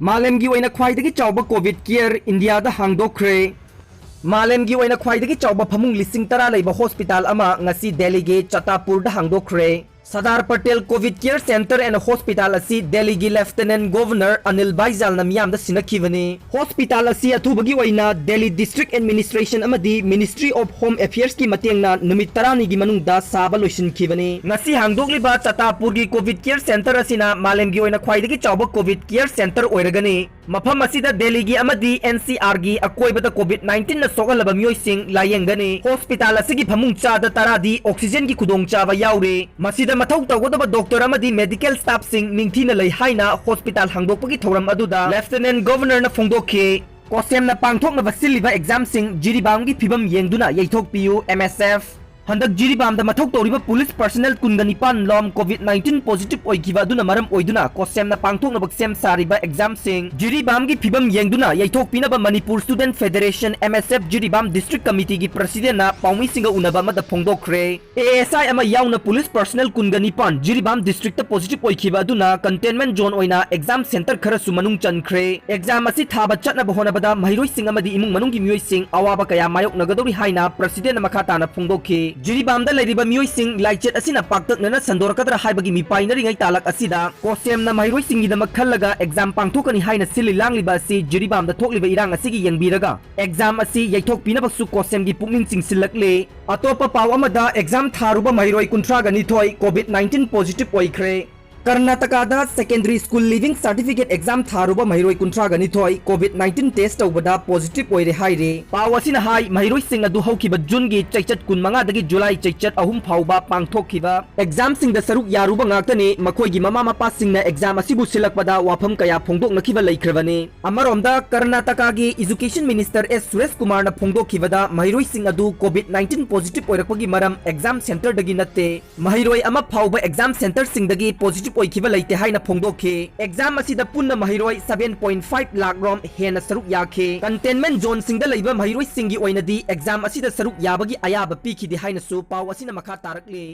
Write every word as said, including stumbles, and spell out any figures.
ꯃꯥꯂꯦꯝꯒꯤ ꯑꯣꯏꯅ ꯈ꯭ꯋꯥꯏꯗꯒꯤ ꯆꯥꯎꯕ ꯀꯣꯚꯤꯗ ꯀꯦꯌꯔ ꯏꯟꯗꯤꯌꯥꯗ ꯍꯥꯡꯗꯣꯛꯈ꯭ꯔꯦ꯫ ꯃꯥꯂꯦꯝꯒꯤ ꯑꯣꯏꯅ ꯈ꯭ꯋꯥꯏꯗꯒꯤ ꯆꯥꯎꯕ ꯐꯃꯨꯡ ꯂꯤꯁꯤꯡ ꯇꯔꯥ ꯂꯩꯕ ꯍꯣꯁꯄꯤꯇꯥꯜ ꯑꯃ ꯉꯁꯤ ꯗꯦꯜꯂꯤꯒꯤ ꯆꯇꯥꯄꯨꯔꯗ ꯍꯥꯡꯗꯣꯛꯈ꯭ꯔꯦ꯫ Sardar Patel Covid care centre and hospital ꯑꯁꯤ ꯗꯦꯜꯂꯤꯒꯤ ꯂꯦꯐꯇꯦꯅꯦꯟꯠ ꯒꯣꯚꯔꯅꯔ ꯑꯅꯤꯜ ꯕꯥꯏꯖꯥꯜꯅ ꯃꯤꯌꯥꯝꯗ ꯁꯤꯟꯅꯈꯤꯕꯅꯤ꯫ ꯍꯣꯁꯄꯤꯇꯥꯜ ꯑꯁꯤ ꯑꯊꯨꯕꯒꯤ ꯑꯣꯏꯅ ꯗꯦꯜꯂꯤ ꯗꯤꯁꯇ꯭ꯔꯤꯛ ꯑꯦꯗꯃꯤꯅꯤꯁꯇ꯭ꯔꯦꯁꯟ ꯑꯃꯗꯤ ꯃꯤꯅꯤꯁꯇ꯭ꯔꯤ ꯑꯣꯐ ꯍꯣꯝ ꯑꯦꯐꯤꯌꯔꯁꯀꯤ ꯃꯇꯦꯡꯅ ꯅꯨꯃꯤꯠ ꯇꯔꯥꯅꯤꯒꯤ ꯃꯅꯨꯡꯗ ꯁꯥꯕ ꯂꯣꯏꯁꯤꯟꯈꯤꯕꯅꯤ꯫ ꯉꯁꯤ ꯍꯥꯡꯗꯣꯛꯂꯤꯕ ꯆꯇꯥꯄꯨꯔꯒꯤ ꯀꯣꯚꯤꯗ ꯀꯦꯌꯔ ꯁꯦꯟꯇꯔ ꯑꯁꯤꯅ ꯃꯥꯂꯦꯝꯒꯤ ꯑꯣꯏꯅ ꯈ꯭ꯋꯥꯏꯗꯒꯤ ꯆꯥꯎꯕ ꯀꯣꯚꯤꯗ ꯀꯦꯌꯔ ꯁꯦꯟꯇꯔ ꯑꯣꯏꯔꯒꯅꯤ꯫ ꯃꯐꯝ ꯑꯁꯤꯗ ꯗꯦꯜꯂꯤꯒꯤ ꯑꯃꯗꯤ ꯑꯦꯟ ꯁꯤ ꯑꯥꯔꯒꯤ ꯑꯀꯣꯏꯕꯗ ꯀꯣꯚꯤꯗ ꯅꯥꯏꯟꯇꯤꯟꯅ ꯁꯣꯛꯍꯜꯂꯕ ꯃꯤꯑꯣꯏꯁꯤꯡ ꯂꯥꯌꯦꯡꯒꯅꯤ꯫ ꯍꯣꯁꯄꯤꯇꯥꯜ ꯑꯁꯤꯒꯤ ꯐꯃꯨꯡ ꯆꯥꯗ ꯇꯔꯥꯗꯤ ꯑꯣꯛꯁꯤꯖꯦꯟꯒꯤ ꯈꯨꯗꯣꯡꯆꯥꯕ ꯌꯥꯎꯔꯤ꯫ ꯃꯁꯤꯗ ꯃꯊꯧ ꯇꯧꯒꯗꯕ ꯗꯣꯛꯇꯔ ꯑꯃꯗꯤ ꯃꯦꯗꯤꯀꯦꯜ ꯁ꯭ꯇꯥꯐꯁꯤꯡ ꯅꯤꯡꯊꯤꯅ ꯂꯩ ꯍꯥꯏꯅ ꯍꯣꯁꯄꯤꯇꯥꯜ ꯍꯥꯡꯗꯣꯛꯄꯒꯤ ꯊꯧꯔꯝ ꯑꯗꯨꯗ ꯂꯦꯐꯇꯦꯅꯦꯟꯠ ꯒꯣꯚꯔꯅꯔꯅ ꯐꯣꯡꯗꯣꯛꯈꯤ꯫ ꯀꯣꯁꯦꯝꯅ ꯄꯥꯡꯊꯣꯛꯅꯕ ꯁꯤꯜꯂꯤꯕ ꯑꯦꯛꯖꯥꯝꯁꯤꯡ ꯖꯤꯔꯤꯕꯥꯝꯒꯤ ꯐꯤꯕꯝ ꯌꯦꯡꯗꯨꯅ ꯌꯩꯊꯣꯛꯄꯤꯌꯨ, ꯑꯦꯝ ꯑꯦꯁ ꯑꯦꯐ꯫ ꯍꯟꯗꯛ ꯖꯤꯔꯤꯕꯥꯝꯗ ꯃꯊꯧ ꯇꯧꯔꯤꯕ ꯄꯨꯂꯤꯁ ꯄꯔꯁꯅꯦꯜ ꯀꯨꯟꯒ ꯅꯤꯄꯥꯟ ꯂꯣꯝ ꯀꯣꯚꯤꯗ ꯅꯥꯏꯟꯇꯤꯟ ꯄꯣꯖꯤꯇꯤꯚ ꯑꯣꯏꯈꯤꯕ ꯑꯗꯨꯅ ꯃꯔꯝ ꯑꯣꯏꯗꯨꯅ ꯀꯣꯁꯦꯝꯅ ꯄꯥꯡꯊꯣꯛꯅꯕ ꯁꯦꯝ ꯁꯥꯔꯤꯕ ꯑꯦꯛꯖꯥꯝꯁꯤꯡ ꯖꯤꯔꯤꯕꯥꯝꯒꯤ ꯐꯤꯕꯝ ꯌꯦꯡꯗꯨꯅ ꯌꯩꯊꯣꯛꯄꯤꯅꯕ ꯃꯅꯤꯄꯨꯔ ꯁ꯭ꯇꯨꯗꯦꯟꯠ ꯐꯦꯗꯔꯦꯁꯟ, ꯑꯦꯝ ꯑꯦꯁ ꯑꯦꯐ, ꯖꯤꯔꯤꯕꯥꯝ ꯗꯤꯁꯇ꯭ꯔꯤꯛ ꯀꯃꯤꯇꯤꯒꯤ ꯄ꯭ꯔꯁꯤꯗꯦꯟꯠꯅ ꯄꯥꯎꯃꯤꯁꯤꯡꯒ ꯎꯅꯕ ꯑꯃꯗ ꯐꯣꯡꯗꯣꯛꯈ꯭ꯔꯦ꯫ ꯑꯦ ꯑꯦꯁ ꯑꯥꯏ ꯑꯃ ꯌꯥꯎꯅ ꯄꯨꯂꯤꯁ ꯄꯔꯁꯅꯦꯜ ꯀꯨꯟꯒ ꯅꯤꯄꯥꯟ ꯖꯤꯔꯤꯕꯥꯝ ꯗꯤꯁꯇ꯭ꯔꯤꯛꯇ ꯄꯣꯖꯤꯇꯤꯚ ꯑꯣꯏꯈꯤꯕ ꯑꯗꯨꯅ ꯀꯟꯇꯦꯟꯃꯦꯟꯠ ꯖꯣꯟ ꯑꯣꯏꯅ ꯑꯦꯛꯖꯥꯝ ꯁꯦꯟꯇꯔ ꯈꯔꯁꯨ ꯃꯅꯨꯡ ꯆꯟꯈ꯭ꯔꯦ꯫ ꯑꯦꯛꯖꯥꯝ ꯑꯁꯤ ꯊꯥꯕ ꯆꯠꯅꯕ ꯍꯣꯠꯅꯕꯗ ꯃꯍꯩꯔꯣꯏꯁꯤꯡ ꯑꯃꯗꯤ ꯏꯃꯨꯡ ꯃꯅꯨꯡꯒꯤ ꯃꯤꯑꯣꯏꯁꯤꯡ ꯑꯋꯥꯕ ꯀꯌꯥ ꯃꯥꯌꯣꯛꯅꯒꯗꯧꯔꯤ ꯍꯥꯏꯅ ꯄ꯭ꯔꯁꯤꯗꯦꯟꯠꯅ ꯃꯈꯥ ꯇꯥꯅ ꯐꯣꯡꯗꯣꯛꯈꯤ꯫ ꯖꯤꯔꯤꯕꯥꯝꯗ ꯂꯩꯔꯤꯕ ꯃꯤꯑꯣꯏꯁꯤꯡ ꯂꯥꯏꯆꯠ ꯑꯁꯤꯅ ꯄꯥꯛꯇꯛꯅꯅ ꯁꯟꯗꯣꯔꯛꯀꯗ꯭ꯔꯥ ꯍꯥꯏꯕꯒꯤ ꯃꯤꯄꯥꯏꯅꯔꯤꯉꯩ ꯇꯥꯂꯛ ꯑꯁꯤꯗ ꯀꯣꯁꯦꯝꯅ ꯃꯍꯩꯔꯣꯏꯁꯤꯡꯒꯤꯗꯃꯛ ꯈꯜꯂꯒ ꯑꯦꯛꯖꯥꯝ ꯄꯥꯡꯊꯣꯛꯀꯅꯤ ꯍꯥꯏꯅ ꯁꯤꯜꯂꯤ ꯂꯥꯡꯂꯤꯕ ꯑꯁꯤ ꯖꯤꯔꯤꯕꯥꯝꯗ ꯊꯣꯛꯂꯤꯕ ꯏꯔꯥꯡ ꯑꯁꯤꯒꯤ ꯌꯦꯡꯕꯤꯔꯒ ꯑꯦꯛꯖꯥꯝ ꯑꯁꯤ ꯌꯩꯊꯣꯛꯄꯤꯅꯕꯁꯨ ꯀꯣꯁꯦꯝꯒꯤ ꯄꯨꯛꯅꯤꯡ ꯆꯤꯡꯁꯤꯜꯂꯛꯂꯤ꯫ ꯑꯇꯣꯞꯄ ꯄꯥꯎ ꯑꯃꯗ, ꯑꯦꯛꯖꯥꯝ ꯊꯥꯔꯨꯕ ꯃꯍꯩꯔꯣꯏ ꯀꯨꯟꯊ꯭ꯔꯥꯒ ꯅꯤꯊꯣꯏ ꯀꯣꯚꯤꯗ ꯅꯥꯏꯟꯇꯤꯟ ꯄꯣꯖꯤꯇꯤꯚ ꯑꯣꯏꯈ꯭ꯔꯦ꯫ ꯀꯔꯅꯥꯇꯀꯥꯗ secondary school leaving certificate exam ꯊꯥꯔꯨꯕ ꯃꯍꯩꯔꯣꯏ ꯀꯨꯟꯊ꯭ꯔꯥꯒ ꯅꯤꯊꯣꯏ ꯀꯣꯚꯤꯗ ꯅꯥꯏꯟꯇꯤꯟ ꯇꯦꯁ ꯇꯧꯕꯗ ꯄꯣꯖꯤꯇꯤꯚ ꯑꯣꯏꯔꯦ ꯍꯥꯏꯔꯤ꯫ ꯄꯥꯎ ꯑꯁꯤꯅ ꯍꯥꯏ, ꯃꯍꯩꯔꯣꯏꯁꯤꯡ ꯑꯗꯨ ꯍꯧꯈꯤꯕ ꯖꯨꯟꯒꯤ ꯆꯩꯆꯠ ꯀꯨꯟꯃꯉꯥꯗꯒꯤ ꯖꯨꯂꯥꯏ ꯆꯩꯆꯠ ꯑꯍꯨꯝ ꯐꯥꯎꯕ ꯄꯥꯡꯊꯣꯛꯈꯤꯕ ꯑꯦꯛꯖꯥꯝꯁꯤꯡꯗ ꯁꯔꯨꯛ ꯌꯥꯔꯨꯕ ꯉꯥꯛꯇꯅꯤ꯫ ꯃꯈꯣꯏꯒꯤ ꯃꯃꯥ ꯃꯄꯥꯁꯤꯡꯅ ꯑꯦꯛꯖꯥꯝ ꯑꯁꯤꯕꯨ ꯁꯤꯜꯂꯛꯄꯗ ꯋꯥꯐꯝ ꯀꯌꯥ ꯐꯣꯡꯗꯣꯛꯅꯈꯤꯕ ꯂꯩꯈ꯭ꯔꯕꯅꯤ꯫ ꯑꯃꯔꯣꯝꯗ, ꯀꯔꯅꯥꯇꯀꯥꯒꯤ ꯏꯖꯨꯀꯦꯁꯟ ꯃꯤꯅꯤꯁꯇꯔ ꯑꯦꯁ ꯁꯨꯔꯦꯁ ꯀꯨꯃꯥꯔꯅ ꯐꯣꯡꯗꯣꯛꯈꯤꯕꯗ, ꯃꯍꯩꯔꯣꯏꯁꯤꯡ ꯑꯗꯨ ꯀꯣꯚꯤꯗ ꯅꯥꯏꯟꯇꯤꯟ ꯄꯣꯖꯤꯇꯤꯚ ꯑꯣꯏꯔꯛꯄꯒꯤ ꯃꯔꯝ ꯑꯦꯛꯖꯥꯝ ꯁꯦꯟꯇꯔꯗꯒꯤ ꯅꯠꯇꯦ, ꯃꯍꯩꯔꯣꯏ ꯑꯃ ꯐꯥꯎꯕ ꯑꯦꯛꯖꯥꯝ ꯁꯦꯟꯇꯔꯁꯤꯡꯗꯒꯤ ꯄꯣꯖꯤꯇꯤꯚ ꯑꯣꯏꯈꯤꯕ ꯂꯩꯇꯦ ꯍꯥꯏꯅ ꯐꯣꯡꯗꯣꯛꯈꯤ꯫ ꯑꯦꯛꯖꯥꯝ ꯑꯁꯤꯗ ꯄꯨꯟꯅ ꯃꯍꯩꯔꯣꯏ seven point five ꯂꯥꯈ ꯔꯣꯝ ꯍꯦꯟꯅ ꯁꯔꯨꯛ ꯌꯥꯈꯤ꯫ ꯀꯟꯇꯦꯟꯃꯦꯟꯠ ꯖꯣꯟꯁꯤꯡꯗ ꯂꯩꯕ ꯃꯍꯩꯔꯣꯏꯁꯤꯡꯒꯤ ꯑꯣꯏꯅꯗꯤ ꯑꯦꯛꯖꯥꯝ ꯑꯁꯤꯗ ꯁꯔꯨꯛ ꯌꯥꯕꯒꯤ ꯑꯌꯥꯕ ꯄꯤꯈꯤꯗꯦ ꯍꯥꯏꯅꯁꯨ ꯄꯥꯎ ꯑꯁꯤꯅ ꯃꯈꯥ ꯇꯥꯔꯛꯂꯤ꯫